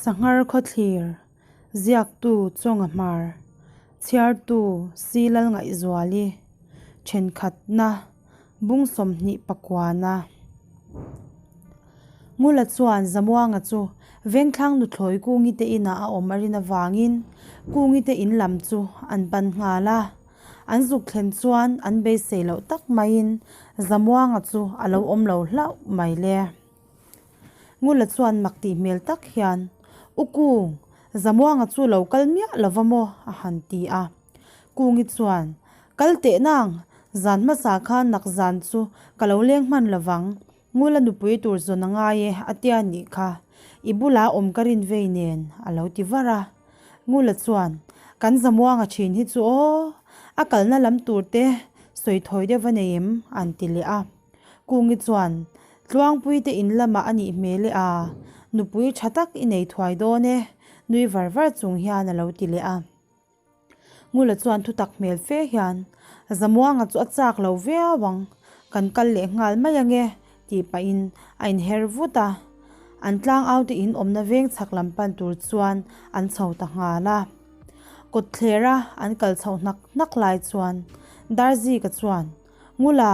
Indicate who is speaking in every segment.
Speaker 1: Sanghar Khawthlir, Ziaktu Chawnga Hmar, Chhiartu Si Lalngaihzuali, Thenkhatna, Bung 21. Ngula chuan Zamuanga chu Vengthlang nuthlawi Kungi te inah a awm a rin avangin Kungi te in lam chu an pan nghal a. An zuk thlen chuan an beisei loh tak maiin Zamuanga chu a lo awm lo hlauh mai le. Ngula chuan mak tih hmel tak hian, U Kung, Zamuanga chu lo kal miah lova maw? a han ti a. Kungi chuan, Kal teh nang, zan hmasa khan nak zan chu ka lo leng hman lovang, Ngula nupui tur zawn a ngai e a tia nih kha, i bula awm ka rin vei nen a lo ti var a. Ngula chuan, Kan Zamuanga thin hi chu aw, a kalna lam tur te sawi thawi deuh va nei em? an ti leh a. Kungi chuan, Tluangpui te in lamah a nih hmel e a, nupui tha tak i nei thuai dawn e, nui var var chung hian a lo ti leh a. Ngula chuan thutak hmel fe hian, Zamuanga chu a chak lo viau ang, kan kal leh nghal mai ange, tih pahin a inher vut a. An tlangau te in awmna veng chhak lam pan tur chuan an chho ta nghal a. Kawtthlera an kal chhoh hnak hnak lai chuan Darzika chuan, Ngula,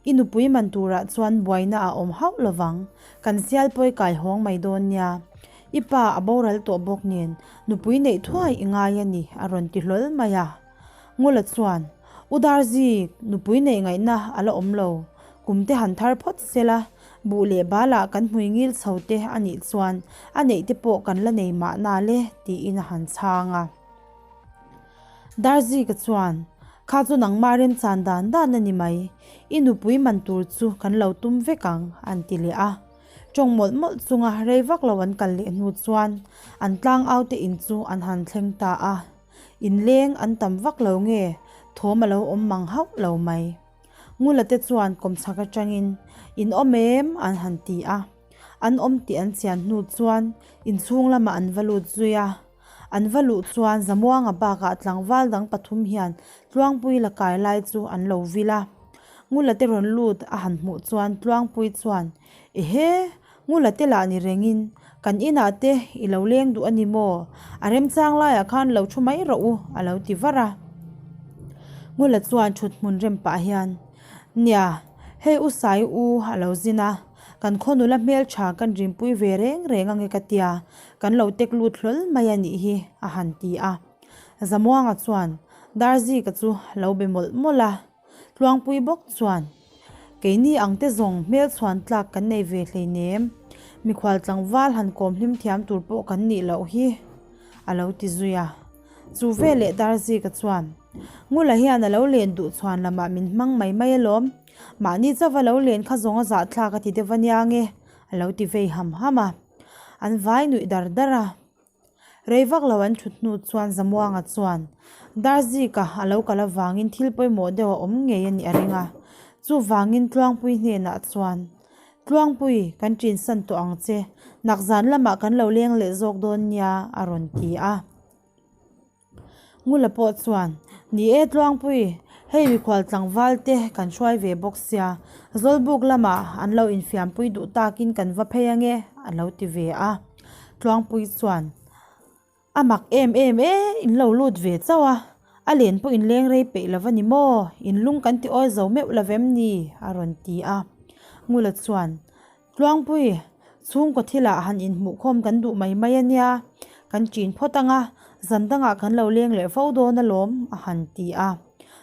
Speaker 1: i nupui man turah chuan buaina a awm hauh lovang, kan sial pawi kai hawng mai dawn nia. I pa a boral tawh bawk nen nupui neih thuai i ngai a ni, a rawn ti hlawl mai a. Ngula chuan, U Darzi, nupui neih ngaihna a la awm lo. Kum te han thar phawt se la, buh leh balah kan hmui ngil chho te a nih chuan a neih te pawh kan la nei mahna le, tiin a han chhang a. Darzika chuan, Kha chu nangmah remchan dan dan a ni mai, i nupui man tur chu kan lo tum vek ang, an ti leh a. Tawng mawlh mawlh chunga rei vak lo an kal leh hnu chuan an tlang aute in chu an han thleng ta a. Inleng an tam vak lo nge thawm a lo awm mang hauh lo mai. Ngula te chuan kawmchhak atangin, In awm em? an han ti a. An awm tih an chian hnu chuan inchhung lamah an va lut zui a. An va luh chuan Zamuanga bakah tlangval dang pathum hian Tluangpui la kai lai chu an lo vil a. Ngula te rawn lut a han hmuh chuan Tluangpui chuan, Ehe, Ngula te lah ni rengin, kan inah te i lo leng duh a ni maw? A remchang laiah khan lo thu mai rawh u, a lo ti var a. Ngula chuan thut hmun rem pah hian, Nia, hei u Sai u a lo zin a, kan khaw nula hmeltha kan rinpui ve reng reng ange ka tia, Kan lo tek lut hlawl mai a nih hi, a han ti a. Zamuanga chuan Darzika chu lo be mawlh mawlh a. Tluangpui bawk chuan, Keini ang te zawng hmel chhuan tlak kan nei ve hleinem, mikhual tlangval han kawm hlim thiam tur pawh kan nih loh hi, a lo ti zui a. Chu veleh Darzika chuan, Ngula hian a lo len duh chhuan lamah min hmang mai mai alawm, mahni chauva lo len kha zawng a zahthlak a ti deuh ania nge, a lo ti vei ham ham a. An vai nuih dar dar a. Rei vak lo an thut hnu chuan Zamuanga chuan Darzika a lo kal avangin thil pawimawh deuh a awm ngei a nih a ring a. Chuvangin Tluangpui hnenah chuan, Tluangpui, kan ṭinsan tawh ang che. Nakzan lamah kan lo leng leh zawk dawn nia, a rawn ti a. Ngula pawh chuan, Ni e Tluangpui, hei mikhual tlangval te kan hruai ve bawk sia, Zawlbuk lamah an lo infiampui duh takin kan va phei ange, a lo ti ve a. Tluangpui chuan, A mak em em e, in lo lut ve chauh a, a len pawh in leng rei peih lo va ni maw, in lung kan ti awi zo meuh lo vem ni? a rawn ti a. Ngula chuan, Tluangpui, chhungkaw thilah han inhmuhkhawm kan duh mai mai a nia, kan ṭin phawt ang a, zan dangah kan lo leng leh fo dawn alawm, a han ti a.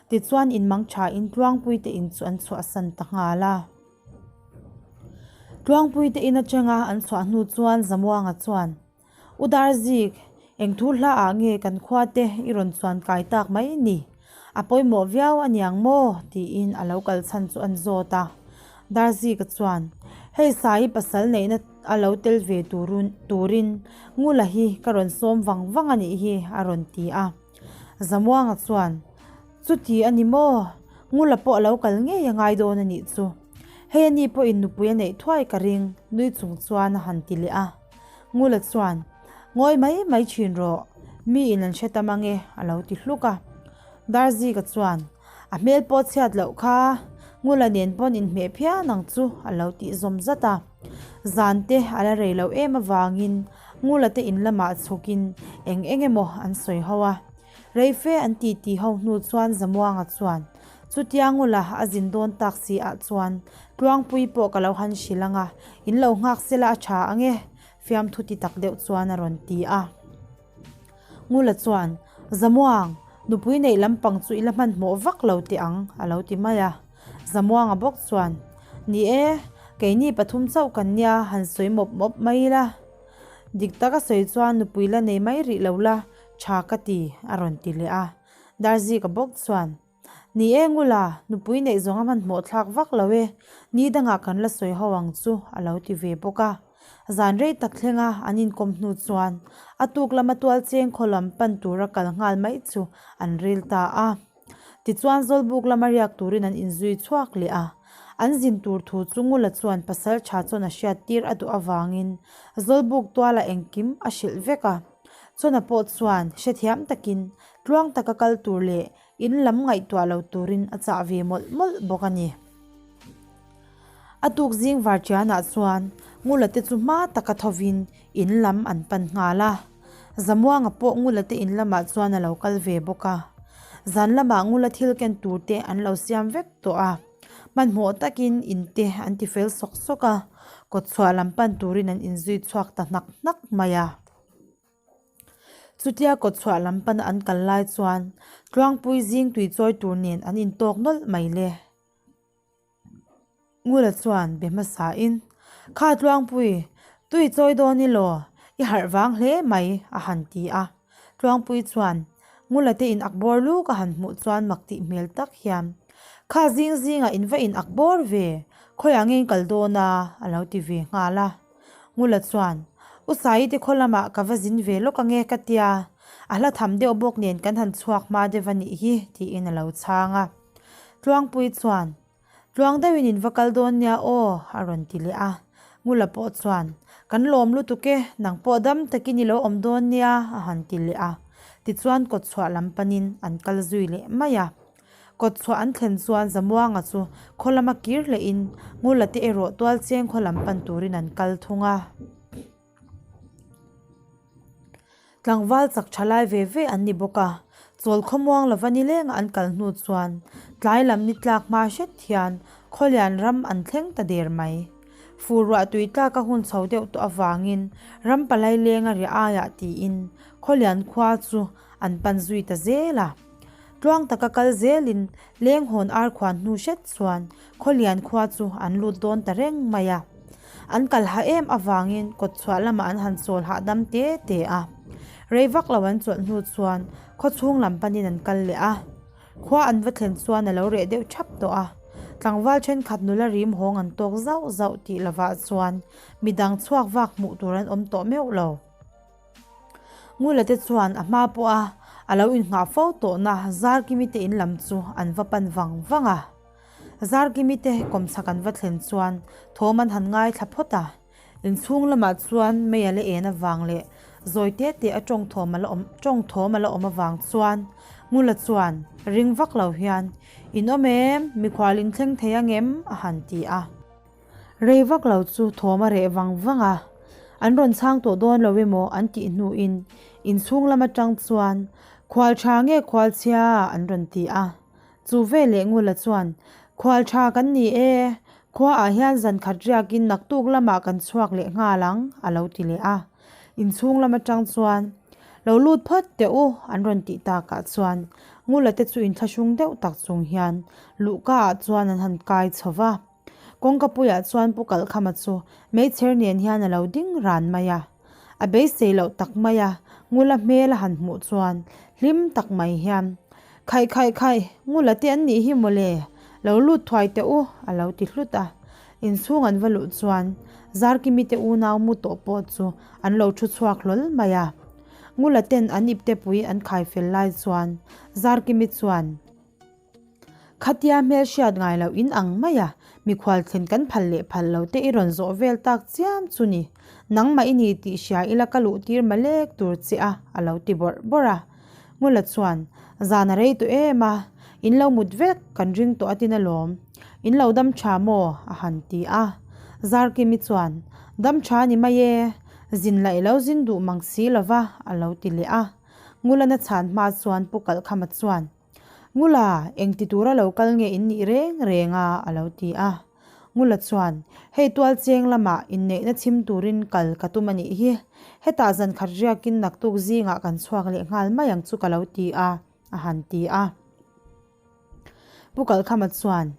Speaker 1: Tichuan inmang ṭhain Tluangpui te in chu an chhuahsan ta nghal a. Tluangpui te in aṭanga an chhuah hnu chuan Zamuanga chuan, U Darzik, eng thu hla ah nge kan khua te i rawn chuan kai tak mai ni? A pawimawh viau a niang maw? tiin a lo kal chhan chu an zawt a. Darzika chuan, Hei Sai pasal neihna a lo tel ve turin Ngula hi ka rawn sawm vang vang a nih hi a rawn ti a. Zamuanga chuan, Chuti a ni maw? Ngula pawh a lo kal ngei a ngai dawn a nih chu. Hei ani pawhin nupui a neih thuai ka ring, nui chung chuan a han ti leh a. Ngula chuan, Ngawi mai mai thin rawh, mi in an hre tam ange, a lo ti hluk a. Darzika chuan, A hmel pawh chhiat loh kha, Ngula nen pawn inhmeh phian ang chu, a lo tih zawm zat a. Zan te a la rei loh em avangin Ngula te in lamah chhukin eng eng emaw an sawi ho a. Rei fe an ti ti ho hnu chuan Zamuanga chuan, Chutia Ngula a zin dawn tak si ah chuan Tluangpui pawh ka lo han hrilh ang a, in lo nghak sela a tha ang e, fiamthu ti tak deuh chuan a rawn ti a. Ngula chuan, Zamuang, nupui neih lampang chu i la hmanhmawh vak lo teh ang, a lo ti mai a. Zamuanga bawk chuan, Ni e, keini pathum chauh kan nia, han sawi mawp mawp mai ila. Dik taka sawi chuan nupui la nei mai rih lo la, tha ka ti, a rawn ti leh a. Darzika bawk chuan, Ni e Ngula, nupui neih zawng a hmanhmawh thlak vak lo e, ni dangah kan la sawi ho ang chu, a lo ti ve bawk a. Zan rei tak thlenga an inkawm hnu chuan a tuk lama tual cheng khaw lam pan tura kal nghal mai chu an ril ta a. Tichuan Zawlbuk lama riak turin an inzui chhuak leh a. An zin tur thu chu Ngula chuan pasal tha chuan a hriat tir a duh avangin Zawlbuk tuala engkim a hrilh vek a. Chawna pawh chuan hrethiam takin tluang taka kal tur leh in lam ngaihtuah lo turin a chah ve mawlh mawlh bawk a ni. A tuk zing varṭianah chuan Ngula te chu hma taka thovin in lam an pan nghal a. Zamuanga pawh Ngula te in lamah chuan a lo kal ve bawk a. Zan lamah Ngula thil ken tur te an lo siam vek tawh a. Hmanhmawh takin in te an ti fel sawk sawk a, kawtchhuah lam pan turin an inzui chhuak ta hnak hnak mai a. Chutia kawtchhuah lam pana an kal lai chuan Tluangpui zing tui chawi tur nen an intawk nawlh mai le. Ngula chuan be hmasain, Kha Tluangpui, tui chawi dawn i law, i harh vang hle mai, a han ti a. Tluangpui chuan Ngula te in ak bawr luk a han hmuh chuan mak tih hmel tak hian, Kha zing zingah in va in ak bawr ve, khawiah nge in kal dawn a? a lo ti ve nghal a. Ngula chuan, U Saite khaw lamah ka va zin ve lawk ange ka tia, a hla tham deuh bawk nen kan han chhuak hma deuh a nih hi, tiin a lo chhang a. Tluangpui chuan, Tluang deuhin in va kal dawn nia aw, a rawn ti leh a. Ngula pawh chuan, Kan lawm lutuk e, nang pawh dam takin i lo awm dawn nia, a han ti leh a. Tichuan kawtchhuah lam panin an kal zui leh mai a. Kawtchhuah an thlen chuan Zamuanga chu khaw lama kir hlehin Ngula te erawh Tualcheng khaw lam pan turin an kal thung a. Tlangval chak tha lai ve ve an ni bawk a, chawl khawmuang lova nilenga an kal hnu chuan tlai lam ni tlak hma hret hian Khawlian ram an thleng ta der mai. Fur ruah tui tlak a hun chho deuh tawh avangin ram palai lenga riah aiah tiin Khawlian khua chu an pan zui ta zel a. Tluang taka kal zelin Lenghawn ar khuan hnu hret chuan Khawlian khua chu an lut dawn ta reng mai a. An kal hah em avangin kawtchhuah lamah an han chawl hahdam te te a. Rei vak lo an chawlh hnu chuan khawchhung lam panin an kal leh a. Khua an va thlen chuan a lo reh deuh thap tawh a. Tlangval thenkhat nula rim hawng an tawk zauh zauh tih lovah chuan midang chhuak vak hmuh tur an awm tawh meuh lo. Ngula te chuan a hma pawh a a lo inngah fo tawhna Zarkimi te in lam chu an va pan vang vang a. Zarkimi te kawmchhak an va thlen chuan thawm an han ngaithla phawt a. Inchhung lamah chuan mei a la en avang leh zawi te te a tawng thawm a la awm tawng thawm a la awm avang chuan Ngula chuan ring vak lo hian, In awm em? Mikhual in thleng thei angem? a han ti a. Rei vak lo chu thawm a reh vang vang a, an rawn chhang tawh dawn lo emaw an tih hnuin inchhung lam atang chuan Khual tha nge khual chhia an rawn ti a. Chu veleh Ngula chuan Khual tha kan ni e, khua ah hian zan khat riakin naktuk lamah kan chhuak leh nghal ang a lo ti leh a. Inchhung lam atang chuan Lo lut phawt teh u an rawn tih takah chuan Ngula te chu inthlahrung deuh tak chung hian luhka ah chuan an han kai chho va. Kawngka puiah chuan Pu Kalhkhama chu meichher nen hian a lo ding ran mai a. A beisei loh tak mai a, Ngula hmel a han hmuh chuan hlim tak mai hian, Khaih khaih khaih, Ngula te an nih hi mawle, lo lut thuai teh u, a lo ti hlut a. Inchhung an va luh chuan Zarkimi te unau mu tawh pawh chu an lo thu chhuak hlawl mai a. Ngula ten an iptepui an khai fel lai chuan Zarkimi chuan, Khatia hmel hriat ngai loh in ang mai a, mikhual thlen kan phal leh phal lo te i rawn zawh vel tak chiam chu ni. Nangmah i ni tih hria ila ka luh tir malek tur che a, a lo ti bawrh bawrh a. Ngula chuan, Zan a rei tawh em a, in lo mut vek kan ring tawh a tin alawm. In lo dam tha maw? a han ti a. Zarkimi chuan, Dam tha ni mai e. Zin laih lo zin duh mang si lo va, a lo ti leh a. Ngulana chhan hma chuan Pu Kalhkhama chuan, Ngula, eng ti tura lo kal nge in nih reng reng a? a lo ti a. Ngula chuan, Hei tualcheng lamah inneihna chhim turin kal ka tum a nih hi. Hetah zan khat riakin naktuk zingah kan chhuak leh nghal mai ang chu ka lo ti a, a han ti a. Pu Kalhkhama chuan,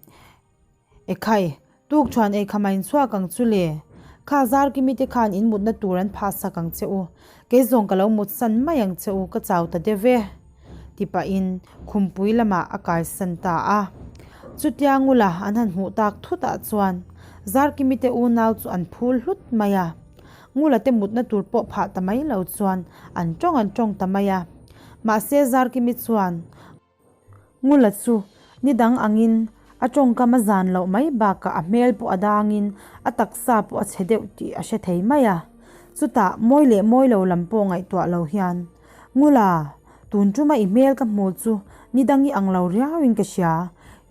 Speaker 1: Ekhai, tuk chuan eikham a inchhuak ang chu le. Kha Zarkimi te khan in mutna tur an phah sak ang che u. Kei zawng ka lo mut san mai ang che u, ka chau ta deuh e. Ti pahin khumpui lamah a kaisan ta a. Chutia Ngula an han hmuh tak thutah chuan Zarkimi te unau chu an phul hlut mai a. Ngula te mutna tur pawh phah ta mai lo chuan an tawng an tawng ta mai a. Mahse Zarkimi chuan. Ngula chu ni dang angin a tawngkam a zan loh mai bakah a hmel pawh a dangin a taksa pawh a chhe deuh tih a hre thei mai a. Chutah mawi leh mawi lo lam pawh ngaihtuah lo hian, Ngula, tun tuma i hmel ka hmu chu ni dang i ang lo riauin ka hria.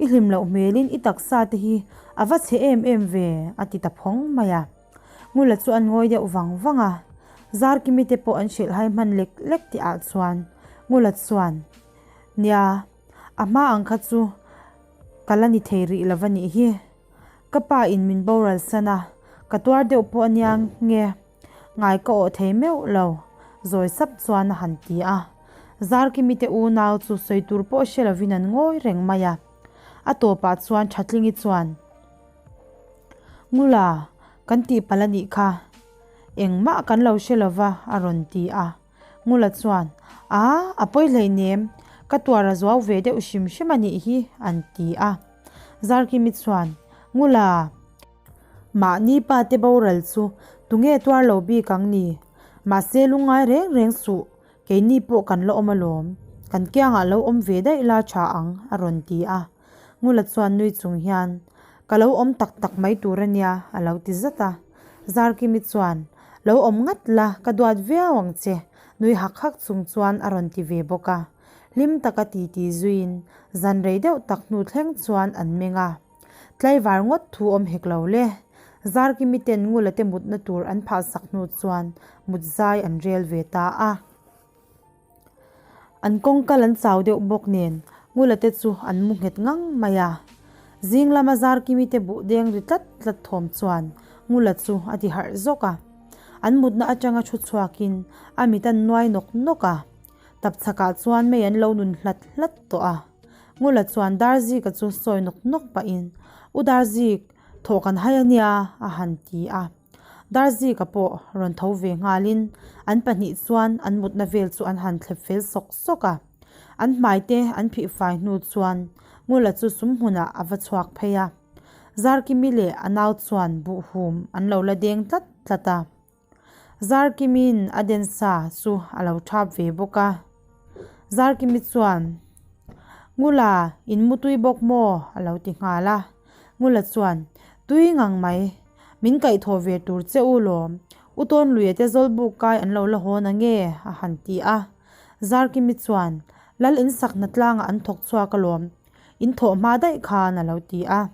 Speaker 1: I hlim loh hmelin i taksa te hi a va chhe em em ve, a ti ta phawng mai a. Ngula chu an ngawi deuh vang vang a. Zarkimi te pawh an hrilhhai hman lek lek tihah chuan Ngula chuan, Nia, a hma ang kha chu ka la ni thei rih lo va nih hi. Ka pa in min boral san a, ka tuar deuh pawh ania nge ngai ka awh thei meuh lo, zawi sap chuan a han ti a. Zarkimi te unau chu sawi tur pawh hre lovin an ngawi reng mai a. A tawpah chuan Thatlingi chuan, Ngula, kan tihpalh a nih kha, engmah kan lo hre lova a rawn ti a. Ngula chuan, A, a pawi hleinem, ka tuar a zuau ve deuh hrim hrim a nih hi, an ti a. Zarkimi chuan, Ngula, mahni pa te boral chu tunge tuar lo bik ang ni? Mahse lungngai reng reng suh, keini pawh kan la awm alawm, kan kiangah lo awm ve daih la tha ang, a rawn ti a. Ngula chuan nui chung hian, Ka lo awm tak tak mai tur a nia, a lo ti zat a. Zarkimi chuan, Lo awm ngat la, ka duat viau ang che, nui hak hak chung chuan a rawn ti ve bawk a. Hlim taka titi zuiin zan rei deuh tak hnu thleng chuan an meng a. Tlaivar ngawt thu awm hek lo le. Zarkimi ten Ngula te mutna tur an phah sak hnu chuan mut zai an rel ve ta a. An kawngkal an chau deuh bawk nen Ngula te chu an mu nghet ngang mai a. Zing lama Zarkimi te buh deng ri tlat tlat thawm chuan Ngula chu a ti harh zawk a. An mutna atanga thu chhuakin a mit an nuai nawk nawk a. Tapchhakah chuan mei an lo nun hlat hlat tawh a. Ngula chuan Darzika chu sawi nawk nawk pahin, U Darzik, thawh kan hai ania a han ti a. Darzika pawh rawn tho ve nghalin an pahnih chuan an mutna vel chu an han thlep fel sawk sawk a. An hmai te an phih fai hnu chuan Ngula chu sum hmunah a va chhuak phei a. Zarkimi leh a nau chuan buhhum an lo la deng tlat tlat a. Zarkimi'n a den sa chu a lo thap ve bawk a. Zarkimi chuan, Ngula, in mutui bawk maw? a lo ti nghal a. Ngula chuan, Tui ngang mai, min kaihthawh ve tur che u lawm, U Tawnluia te Zawlbuk kai an lo la hawn ange, a han ti a. Zarkimi chuan, Lal in sakna tlangah an thawk chhuak alawm, in thawh hma daih khan a lo ti a.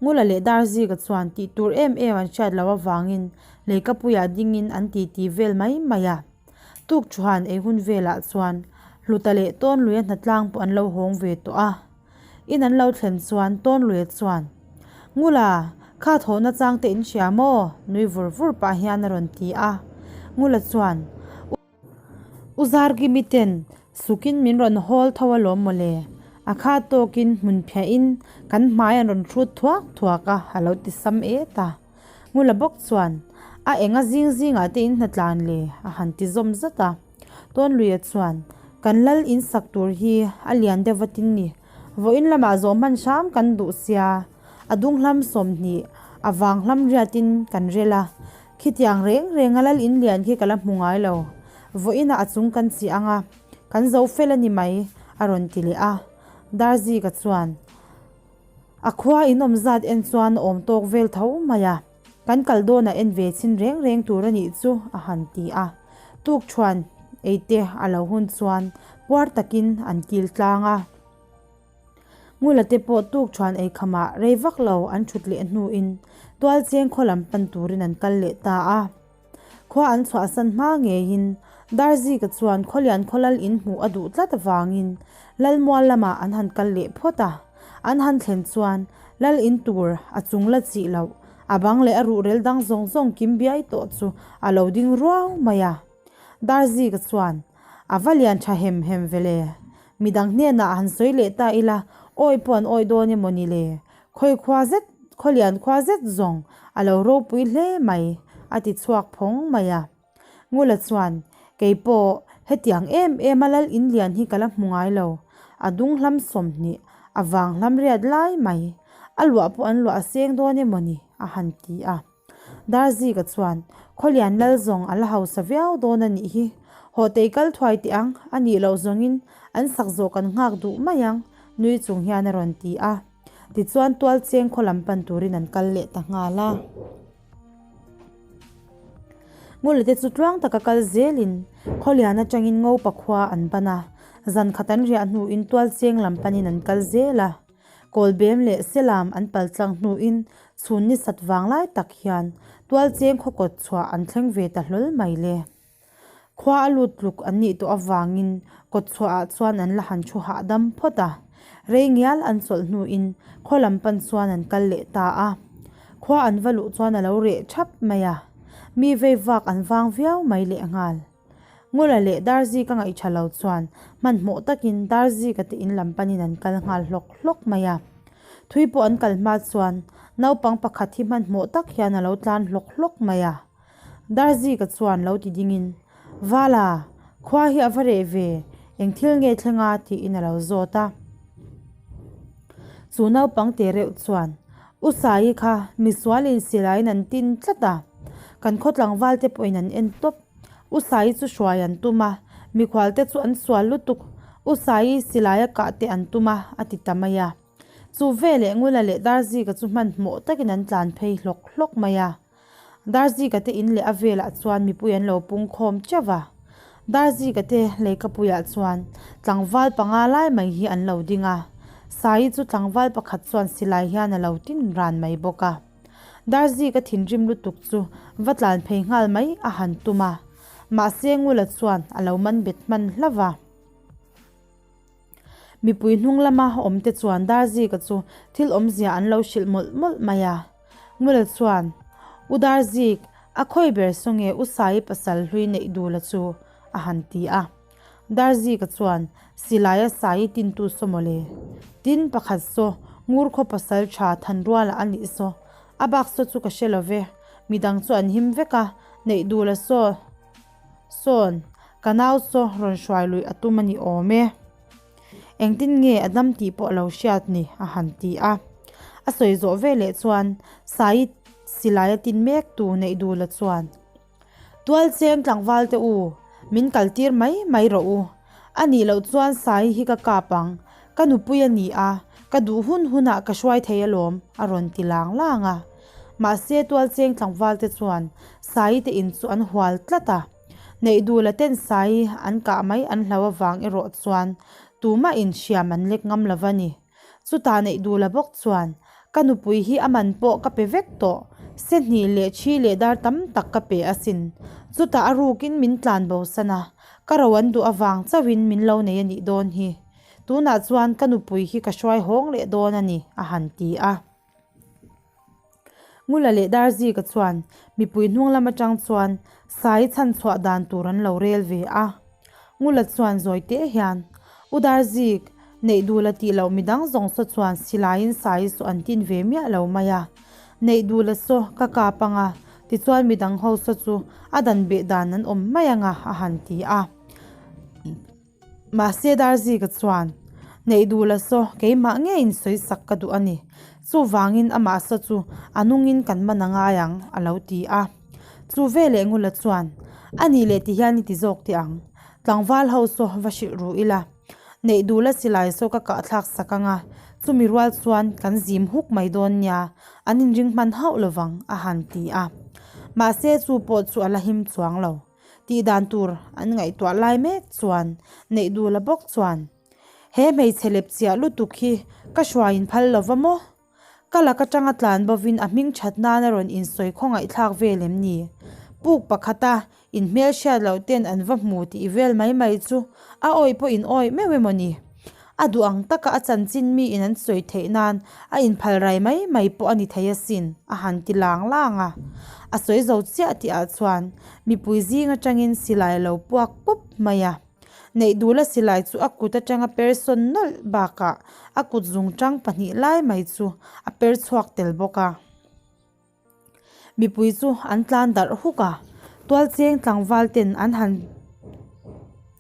Speaker 1: Ngula leh Darzika chuan tih tur em em an hriat loh avangin leikapuiah dingin an titi vel mai mai a. Tuk thuhan ei hun velah chuan Hluta leh Tawnluia hnatlang pawh an lo hawng ve tawh a. In an lo thlen chuan Tawnluia chuan, Ngula, kha thawhna chang te in hria maw? nui vur vur pah hian a rawn ti a. Ngula chuan, U Zarkimi ten sukin min rawn hawl tho alawm mawle, a kha tawkin hmun phiahin kan hmai an rawn hrut thuak thuak a, a lo ti sam et a. Ngula bawk chuan, A enga zing zingah te in hnatlan le? a han ti zawm zat a. Tawnluia chuan, Kan lal in sak tur hi a lian deuh vatin ni. Vawiin lamah zawh hman hram kan duh sia, a dung hlam 20, a vang hlam riatin kan rel a. Khitiang reng renga lal in lian khi ka la hmu ngai lo. Vawiinah a chung kan chi ang a, kan zo fel a ni mai, a rawn ti leh a. Darzika chuan, A khua in awm zat en chuan a awm tawk vel tho mai a. Kan kal dawnah en ve chhin reng reng tur a nih chu, a han ti a. Tukṭhuan eite a lo hun chuan puar takin an kil tlang a. Ngula te pawh tukṭhuan ei khamah rei vak lo an ṭhut leh hnuin Tualcheng khaw lam pan turin an kal leh ta a. Khua an chhuahsan hma ngeiin Darzika chuan Khawlian khaw lal in hmuh a duh tlat avangin Lalmual lamah an han kal leh phawt a. An han thlen chuan Lal in tur a chung la chih loh, a bang leh a ruhrel dang zawng zawng kim biai tawh chu a lo ding ruau mai a. Darzika chuan, A va lian tha hem hem ve le. Midang hnenah han sawi leh ta ila, awi pawh an awi dawn emaw ni le? Khawi khua zet, khawlian khua zet zawng a lo ropui hle mai, a ti chhuak phawng mai a. Ngula chuan, Kei pawh hetiang em em a lal in lian hi ka la hmu ngai lo. A dung hlam 20, a vang hlam riat lai mai. A luah pawh an luah a seng dawn emaw ni? a han ti a. Darzika chuan, Khawlian lal zawng a la hausa viau dawn a nih hi. Hawhtei kal thuai teh ang, a nih loh zawngin an sak zawh kan nghak duh mai ang, nui chung hian a rawn ti a. Tichuan tualcheng khaw lam pan turin an kal leh ta nghal a. Ngula te chu tluang taka kal zelin Khawlian atangin Ngopa khua an ban a, zan khat an riah hnuin tualcheng lam panin an kal zel a. Kawlbem leh Selam an pal tlang hnuin chhun ni sat vang lai tak hian tualcheng khaw kawt chhuah an thleng ve ta hlawl mai le. Khua a lut tluk an nih tawh avangin kawt chhuahah chuan an la han thu hahdam phawt a. Rei ngial an chawlh hnuin khaw lam pan chuan an kal leh ta a. Khua an va luh chuan a lo reh thap mai a. Mi vei vak an vang viau mai lehnghal. Ngula leh Darzika ngaihṭha lo chuan hmanhmawh takin Darzika te in lam panin an kal nghal hlawk hlawk mai a. Thui pawh an kal hma chuan naupang pakhat hi hmanhmawh tak hian a lo tlan hlawk hlawk mai a. Darzika chuan lo ti dingin, Vala, khua hi a va reh ve, eng thil nge thleng a? tiin a lo zawt a. Chu naupang te reuh chuan, U Saii kha misualin silaiin an tin tlat a, kan khaw tlangval te pawhin an en tawp. U Saii chu hruai an tum a, mikhual te chu an sual lutuk. U Saii silaia kah te an tum a, a ti ta mai a. Chu veleh Ngula leh Darzika chu hmanhmawh takin an tlan phei hlawk hlawk mai a. Darzika te in leh a velah chuan mipui an lo pung khawm teuh va. Darzika te leikapuiah chuan tlangval panga lai mai hi an lo ding a. Saii chu tlangval pakhat chuan silai hian a lo tin ran mai bawk a. Darzika thinrim lutuk chu va tlan phei nghal mai a han tum a. Mahse Ngula chuan a lo man bet hman hlauh va. Mipui hnung lama awmte chuan Darzika chu thil awmzia an lo hrilh mawlh mawlh mai a. Ngula chuan, U Darzik, a khawi ber saw nge U Saii pasal hlui neih dula chu? a han ti a. Darzika chuan, Silaia Saii tintu saw mawle. Tin, pakhat saw, Ngur khaw pasal tha Thanruala a nih saw. A bak saw chu ka hre lo ve. Midang chu an him vek a, neih dula saw. Sawn, ka nau saw rawn hruai luih a tum a ni awm e. Engtin nge a dam tih pawh a lo hriat ni, a han ti a. A sawi zawh veleh chuan Saii silai a tin mek tu neih dula chuan, Tualcheng tlangval te u, min kal tir mai mai rawh u. A nih loh chuan Saii hi ka kap ang, ka nupui a ni a, ka duh hun hunah ka hruai thei alawm, a rawn ti lang lang a. Mahse tualcheng tlangval te chuan Saii te in chu an hual tlat a. Neihdula ten Saii an kah mai an hlau avang erawh chuan tumah in hriam an lek ngam lo va ni. Chutah Neihdula bawk chuan, Ka nupui hi a man pawh ka pe vek tawh, se hnih leh thi leh dar tam tak ka pe asin. Chutah a rukin min tlan bo san a, ka ro an duh avang chauhin min lo nei a nih dawn hi. Tunah chuan ka nupui hi ka hruai hawng leh dawn a ni, a han ti a. Ngula leh Darzika chuan mipui hnung lam atang chuan Sai chhan chhuah dan tur an lo rel ve a. Ngula chuan zawi teh hian, U Darzik, neih dula tih loh midang zawng saw chuan silaiin Sai saw an tin ve miah lo mai a. Neih dula saw ka kap ang a, tichuan midang ho saw chu a dan beh dan an awm mai ang a, a han ti a. Mahse Darzika chuan, Neih duh la saw, keimah ngeiin sawi sak ka duh a ni. Chuvangin amah saw chu a nungin kan man a ngai ang, a lo ti a. Chu veleh Ngula chuan, A nih leh ti hian i ti zawk teh ang. Tlangval ho saw va hrilh ru ila. Neih duh la silai saw ka kahthlak sak ang a, chumi rual chuan kan zim huk mai dawn nia, an inring hman hauh lovang, a han ti a. Mahse chu pawh chu a la him chuang lo. Tih dan tur an ngaihtuah lai mek chuan neih duh la bawk chuan he hmeichhe lep chiah lutuk hi ka hruaiin phal lo va maw? Ka lak atanga tlan bovin a hming that nan a rawn insawi khawngaihthlak vel em ni? Puk pakhata inhmelhriat loh ten an va hmu tih vel mai mai chu a awih pawh in awih meuh emaw ni? A duh ang taka a chanchin mi in an sawi theih nan a inphal rai mai mai pawh a ni thei asin, a han ti lang lang a. A sawi zo chiah tih ah chuan mipui zing atangin silai a lo puak pup mai a. Neihdula silai chu a kut atanga per sawn nawlh bakah a kut zungtang pahnih lai mai chu a per chhuak tel bawk a. Mipui chu an tlan darh huk a, tualcheng tlangval ten an han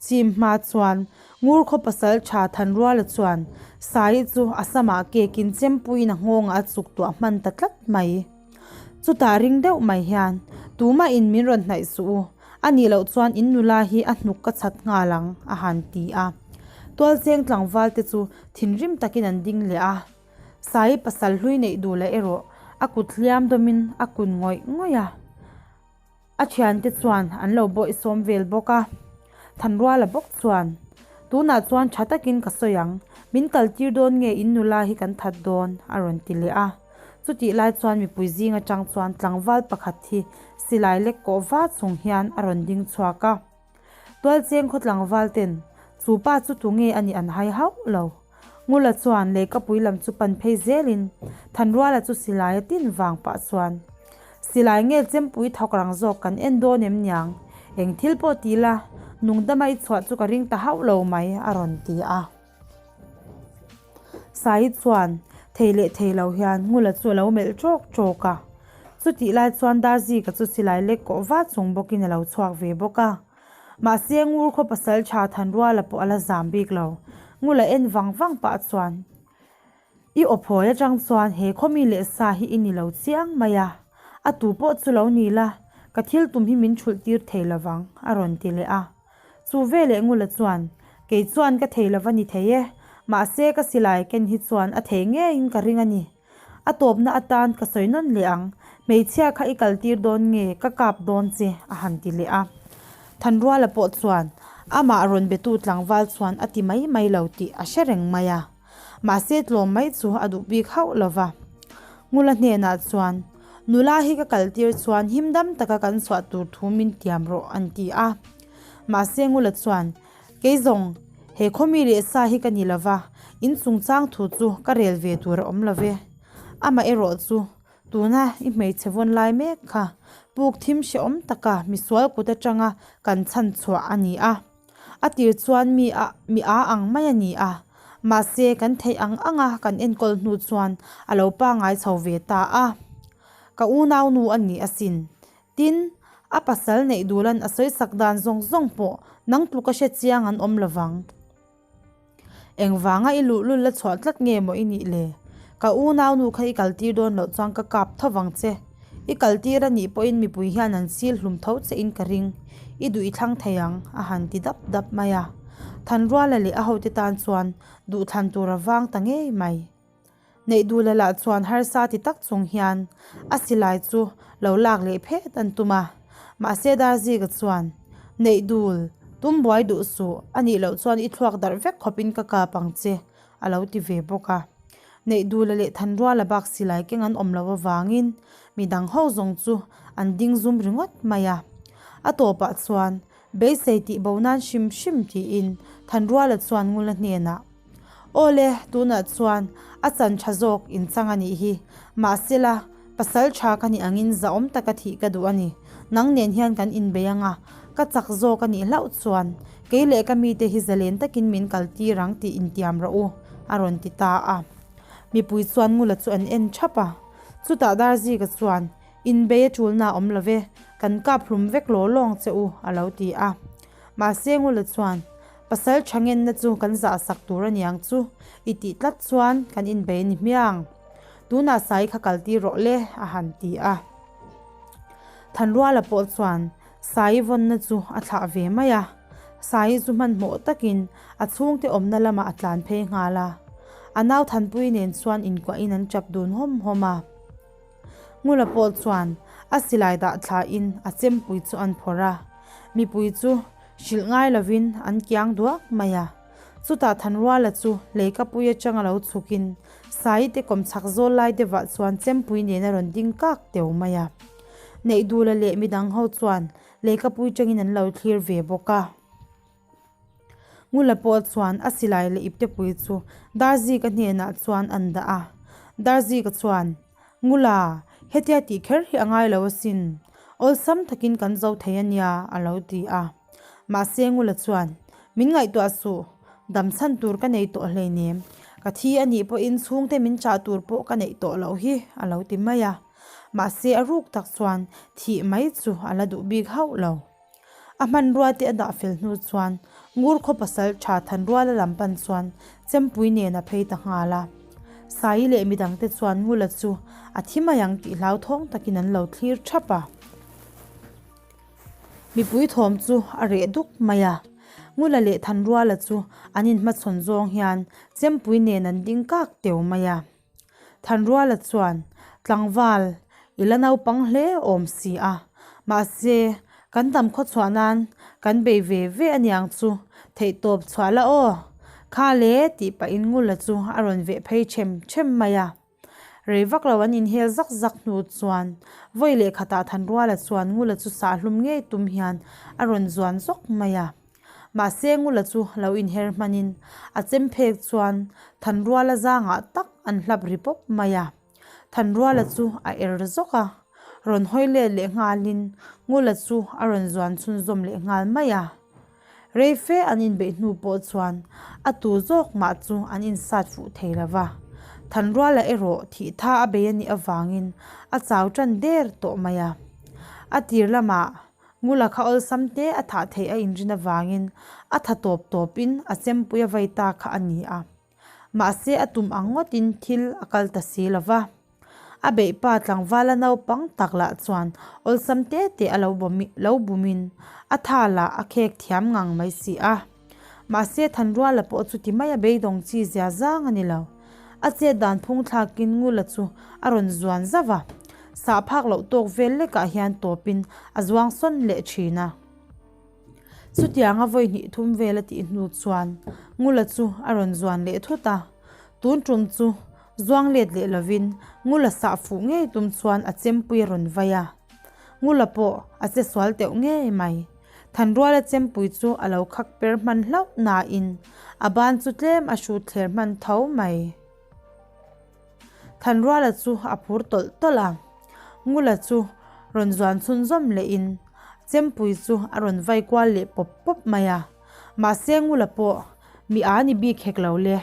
Speaker 1: chim hma chuan ngur khaw pasal tha Thanruala chuan Sai chu a samah kekin chempuiin a nghawngah a chuk tuah hman ta tlat mai. Chutah ring deuh mai hian tumah in min rawn hnaih suh u, a nih loh chuan in nula hi a hnuk ka chhat nghal ang a han ti a. Tualcheng tlangval te chu thinrim takin an ding leh a. Sai pasal hlui neih duh leh erawh a kut hliam dawmin a kun ngawih ngawih a. A thiante chuan an lo bawih sawm vel bawk a. Thanruala bawk chuan, Tunah chuan tha takin ka sawi ang, min kaltir dawn nge in nula hi kan that dawn? a rawn ti leh a. Chutih lai chuan mipui zing atang chuan tlangval pakhat hi silai lek kawh va chung hian a rawn ding chhuak a. Tualcheng khaw tlangval ten chu pa chu tu nge a nih an hai hauh lo. Ngula chuan lehkapui lam chu pan phei zelin Thanruala chu silai a tin vang pah chuan Silai nge chempui thawk rang zawk kan en dawn em niang? Eng thil pawh ti la, nungdama i chhuah chu ka ring ta hauh lo mai a rawn ti a. Sai chuan thei leh thei lo hian Ngula chu a lo melh ṭawk ṭawk a. Chutih lai chuan Darzika chu silai lek kawh va chung bawkin a lo chhuak ve bawk a. Mahse Ngur khaw pasal tha Thanruala pawh a la zam bik lo. Ngula en vang vang pah chuan, I aw phawi atang chuan he khawmi leh sa hi i ni lo chiang mai a. A tu pawh chu lo ni la, ka thil tum hi min thulh tir thei lovang, a rawn ti leh a. Chu veleh Ngula chuan, Kei chuan ka thei lova ni thei e, mahse ka silai ken hi chuan a thei ngeiin ka ring a ni. A tawpna atan ka sawi nawn leh ang, hmeichhia kha i kaltir dawn nge ka kap dawn che a han ti leh a. Thanruala pawh chuan amah rawn betu tlangval chuan a ti mai mai lo tih a hre reng mai a. Mahse tlawm mai chu a duh bik hauh lo va. Ngula hnenah chuan, Nula hi ka kaltir chuan him dam taka kan chhuah tur thu min tiam rawh an ti a. Mahse Ngula chuan, Kei zawng, he khawmi leh sa hi ka ni lo va, in chungchang thu chu ka rel ve tur a awm lo ve. Amah erawh chu, tuna i hmeichhe vawn lai mek kha puk thim hrehawm taka misual kut atanga kan chhan chhuah a ni a. A tir chuan mi a mi a ang mai a ni a, mahse kan theih ang anga kan enkawl hnu chuan a lo pangai chho ve ta a. Ka unaunu a ni asin, Tin, a pasal neih dulan a sawisak dan zawng zawng pawh nang tluka hre chiang an awm lovang. Engvanga i luhlul la chhuah tlat nge maw i nih le? Ka unaunu kha i kaltir dawn loh chuan ka kap tho vang che. I kaltir a nih pawhin mipui hian an sil hlum tho che in ka ring. I duh i thlang thei ang, a han ti dap dap mai a. Thanruala leh a hote tan chuan duhthlan tur a vang ta ngei mai. Neihdula lah chuan harsa ti tak chung hian a silai chu lo lak leh phet an tum a, mahse Darzika chuan, Neihdul, tum buai duh suh, a nih loh chuan i thluak darh vek khawpin ka kap ang che, a lo ti ve bawk a. Neihdula leh Thanruala bak silai keng an awm loh avangin midang ho zawng chu an ding zum ringawt mai a. A tawpah chuan Beisei tih bo nan hrim hrim tiin Thanruala chuan Ngula hnenah, Awle, tunah chuan a chan tha zawk in chang a nih hi. Mahsela, pasal tha ka nih angin zahawm taka thih ka duh a ni. Nang nen hian kan inbei anga, ka chak zawk a nih hlauh chuan kei leh ka mite hi zalen takin min kaltir ang tih intiam rawh u, a rawn ti ta a. Mipui chuan Ngula chu an en thap a. Chutah Darzika chuan, Inbei a tulna a awm lo ve, kan kap hlum vek law lawng che u, a lo ti a. Mahse Ngula chuan, Pasal tha ngenna chu kan zah sak tur a niang chu, i tih tlat chuan kan inbei a ni hmiang. Tunah Sai kha kal tir rawh le, a han ti a. Thanruala pawh chuan Sai vawnna chu a thlah ve mai a. Sai chu hmanhmawh takin a chhungte awmna lamah a tlan phei nghal a. A nau Thanpui nen chuan inkuahin an tap dun hawm hawm a. Ngula pawh chuan a silai dah thlain a chempui chu an phawrh a, mipui chu hrilh ngai lovin an kiang duak mai a. Chutah Thanruala chu leikapui atanga lo chhukin Saite kawmchhak zawl lai deuhah chuan chempui nen a rawn ding kak teu mai a. Neihdula leh midang ho chuan lehkhapui tangin an lo thlir ve bawk a. Ngula pawh chuan a silai leh iptepui chu Darzika hnenah chuan an dah a. Darzika chuan, Ngula, hetia tih kher hi a ngai lo asin. Awlsam takin kan zo thei a nia, a lo ti a. Mahse Ngula chuan, Min ngaihtuah suh, dam chhan tur ka nei tawh hleinem. Ka thi a nih pawhin chhungte min chah tur pawh ka neih tawh loh hi, a lo ti mai a. Mahse a ruk tak chuan thih mai chu a la duh bik hauh lo. A hmanrua te a dah fel hnu chuan Ngur khaw pasal tha Thanruala lam pan chuan Chempui nen a phei ta nghal a. Saii leh midang te chuan Ngula chu a thi mai ang tih hlauthawng takin an lo thlir thap a. Mipui thawm chu a reh duk mai a. Ngula leh Thanruala chu an inhmachhawn zawng hian Chempui nen an ding kak teu mai a. Thanruala chuan, Tlangval, i la naupang hle awm si a, mahse, kan dam khawchhuah nan kan bei ve ve a niang chu, theihtawp chhuah la aw, kha le tih pahin Ngula chu a rawn veh phei them them mai a. Rei vak lo an inhel zak zak hnu chuan vawi leh khatah Thanruala chuan Ngula chu sahhlum ngei tum hian a rawn zuan zawk mai a. Mahse Ngula chu lo inher hmanin a chem phek chuan Thanruala zangah tak an hlap ri pawp mai a. Thanruala chu a er zawk a, rawn hawi let leh nghalin Ngula chu a rawn zuan chhunzawm leh nghal mai a. Rei fe an inbeih hnu pawh chuan a tu zawk mah chu an insat fuh thei lo va. Thanruala erawh thih tha a bei a nih avangin a chau tan der tawh mai a. A tir lamah Ngula kha awlsam te a thah theih a inrin avangin a tha tawp tawpin a chempui a vei ta kha a ni a. Mahse a tum ang ngawtin thil a kal ta si lo va. A beihpa tlangvala naupang tak lah chuan awlsam te te a lo lo bumin a tha lah a khek thiam ngang mai si a. Mahse Thanruala pawh chu ti mai a beidawng chi zia zang a ni lo. A chet dan phung thlakin Ngula chu a rawn zuan zauh a, sah phak loh tawk vel lekah hian tawpin a zuang sawn leh thin a. Chutianga vawi hnih thum vel a tih hnu chuan Ngula chu a rawn zuan leh thut a, tun tum chu zuang let leh lovin Ngula sah fuh ngei tum chuan a chempui a rawn vai a. Ngula pawh a che sual teuh ngei mai. Thanruala chempui chu a lo khak per hman hlauh nain a ban chu tlem a hrut thler hman tho mai. Thanruala chu a phur tawlh tawlh a, Ngula chu rawn zuan chhunzawm lehin chempui chu a rawn vai kual leh pawp pawp mai a. Mahse Ngula pawh mi a ni bik hek lo le.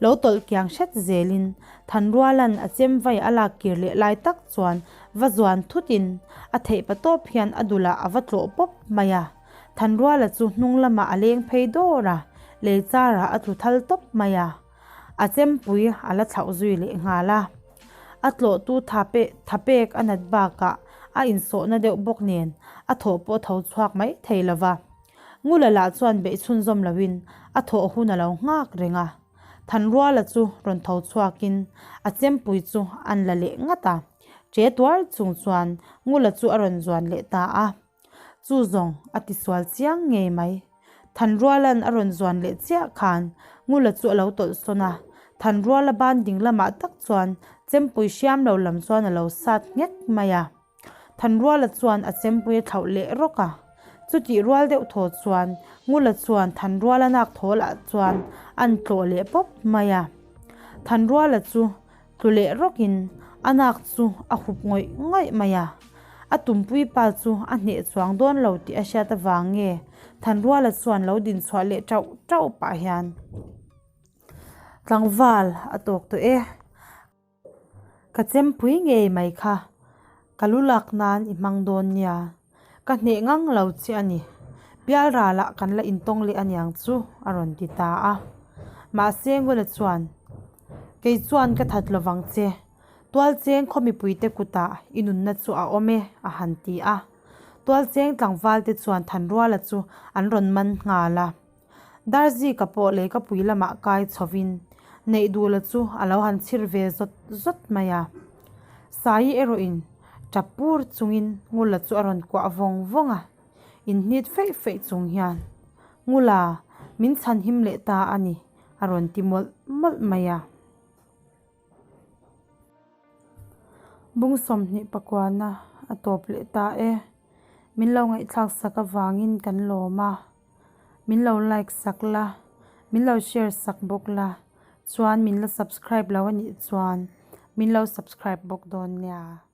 Speaker 1: Lo tawlh kiang hret zelin Thanruala'n a chem vai a lak kir leh lai tak chuan va zuan thutin a theih pa tawp hian a dulah a va tlawh pawp mai a. Thanruala chu hnung lamah a leng phei dawr a, lei charah a tlu thal tawp mai a. A chempui a la thlauh zui leh nghal a. A tlawhtu tha pek a nat bakah a insawhna deuh bawk nen a thawh pawh tho chhuak mai thei lo va. Ngula lah chuan beih chhunzawm loin a thawh hun a lo nghak reng a. Thanruala chu rawn tho chhuakin a chempui chu an la leh ngat a. Che tuar chung chuan Ngula chu a rawn zuan leh ta a. Chu zawng a tisual chiang ngei mai. Thanruala'n a rawn zuan leh chiah khan Ngula chu a lo tawlh sawn a. Thanruala ban ding lamah tak chuan chempui hriam lo lam chuan a lo sat nghek mai a. Thanruala chuan a chempui a thlauh leh rawk a. Chutih rual deuh thaw chuan Ngula chuan Thanruala nak thawlah chuan an tlawh leh pawp mai a. Thanruala chu tlu leh rawkin a nak chu a hup ngawih ngawih mai a. A tumpui pa chu a hneh chuang dawn lo tih a hriat avang nge Thanruala chuan lo dinchhuah leh tauh tauh pah hian tlangval a tawk tawh e. Ka chempui ngei mai kha, ka lu lak nan i hmang dawn nia, ka hneh ngang lo che a ni, pial ralah kan la intawng leh aniang chu a rawn ti ta a. Mahse Ngula chuan, Kei chuan ka that lovang che, Tualcheng khaw mipuite kutah i nunna chu a awm e a han ti a. Tualcheng tlangvalte chuan Thanruala chu an rawn man nghal a. Darzika pawh lehkapui lamah kai chhovin Neihdula chu a lo han chhir ve zawt zawt mai a. Saii erawhin tap pur chungin Ngula chu a rawn kuah vawng vawng a, inhnit feih feih chung hian, Ngula, min chhanhim leh ta a ni, a rawn ti mawlh mawlh mai a. Bung 28 na. a tawp leh ta e. Min lo ngaihthlak sak avangin kan lawm a. Min lo like sak la, min lo share sak bawk la, chuan min la subscribe lo a nih chuan min lo subscribe bawk dawn nia.